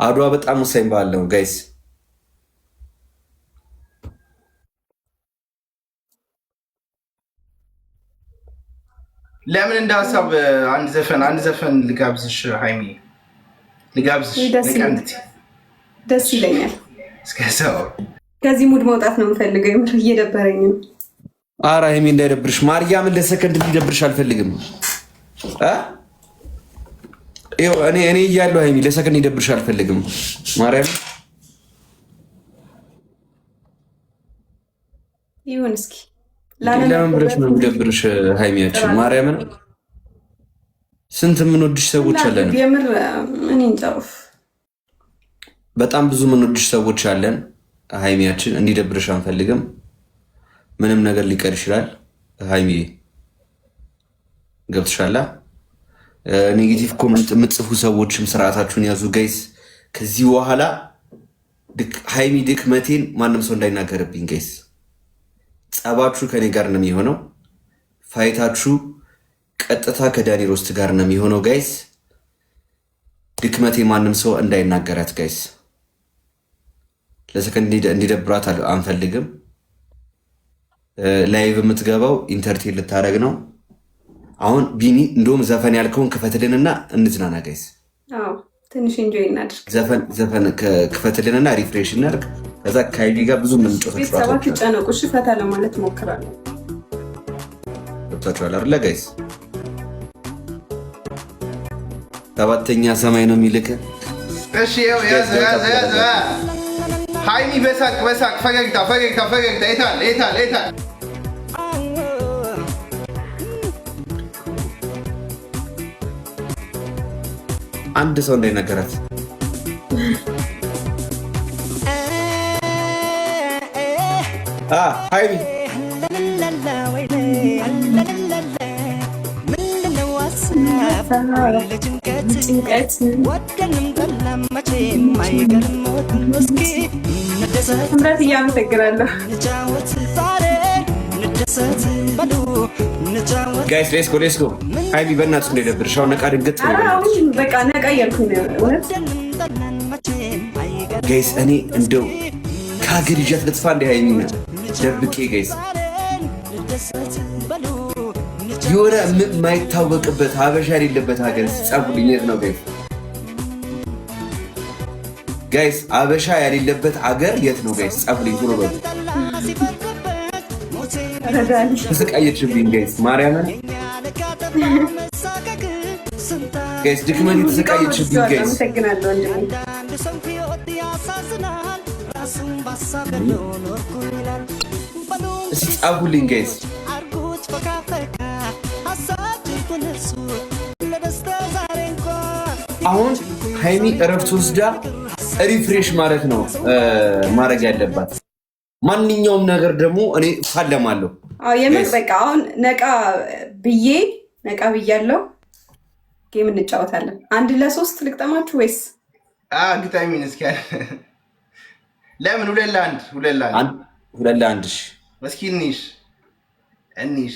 አድዋ በጣም ወሳኝ በዓል ነው guys። ለምን እንደ ሀሳብ አንድ ዘፈን ልጋብዝሽ ሃይሚ፣ ልጋብዝሽ። ደስ ይለኛል። እስከዛው ከዚህ mood መውጣት ነው የምፈልገው። የምር እየደበረኝ ነው። ኧረ ሃይሚ እንዳይደብርሽ፣ ማርያምን ለሰከንድ እንዲደብርሽ አልፈልግም። እኔ እያለሁ ሃይሚ ለሰከንድ እንዲደብርሽ አልፈልግም። ማርያም። ይሁን እስኪ። ለምን ብለሽ ነው የሚደብርሽ? ሃይሚያችን ማርያምን ስንት የምንወድሽ ሰዎች አለን። የምር እኔ እንጃ። በጣም ብዙ የምንወድሽ ሰዎች አለን። ሃይሚያችን እንዲደብርሽ አንፈልግም። ምንም ነገር ሊቀር ይችላል። ሃይሚ ገብትሻላ። Negative comment የምትጽፉ ሰዎችም ስርዓታችሁን ያዙ guys። ከዚህ በኋላ ሃይሚ ድክመቴን ማንም ሰው እንዳይናገርብኝ guys። ጸባችሁ ከኔ ጋር ነው የሚሆነው። Fight ኣችሁ ቀጥታ ከዳኒ ሮስት ጋር ነው የሚሆነው guys። ድክመቴ ማንም ሰው እንዳይናገራት guys። ለሰከንድ እንዲደብራት አንፈልግም። Live የምትገባው entertain ልታደርግ ነው። አሁን ቢኒ እንደውም ዘፈን ያልከውን ክፈትልንና እንዝናና guys። ትንሽ enjoy እናድርግ። ዘፈን ክፈትልንና refresh እናድርግ። ከዛ ከሀይሚ ጋር ብዙ የምንጫወተው ቤተሰባት ይጨነቁ። እሺ ፈታ ለማለት ሞክራለሁ። ገብታችኋል አይደለ guys? ሰባተኛ ሰማይ ነው የሚልክ። እሺ ያዝ ያዝ ያዝ። ሃይሚ በሳቅ በሳቅ፣ ፈገግታ ፈገግታ ፈገግታ። የታል የታል የታል? አንድ ሰው እንዳይነገራት። ሃይሚ። ጭንቀት። ትምረት እያመሰግናለሁ። Guys, let's go, let's go። ሃይሚ በእናትሽ እንዳይደብርሽ። አሁን ነቃ ድንገት። በቃ ነቃ እያልኩኝ ነው እውነት። Guys፣ እኔ እንደው ከሀገር ይዣት ልጥፋ እንደ ሃይሚ ደብቄ guys፣ የሆነ የማይታወቅበት ሀበሻ የሌለበት ሀገር ጻፉልኝ። የት ነው guys? Guys፣ አበሻ የሌለበት ሀገር የት ነው guys? ጻፉልኝ ቶሎ በሉ። ተሰቃየችብኝ guys፣ ማርያምን guys፣ ድክመት የተሰቃየችብኝ guys። አመሰግናለሁ ወንድሜ። እስኪ ጻፉልኝ guys። አሁን ሃይሚ እረፍት ወስዳ refresh ማለት ነው ማድረግ ያለባት። ማንኛውም ነገር ደግሞ እኔ ፋለማለሁ። አዎ የምር በቃ አሁን ነቃ ብዬ ነቃ ብያለሁ። Game እንጫወታለን። 1 ለ3 ልግጠማችሁ ወይስ? ግጠሚን እስኪ። ለምን 2 ለ1 2 ለ1። 2 ለ1። እስኪ እንይሽ እንይሽ።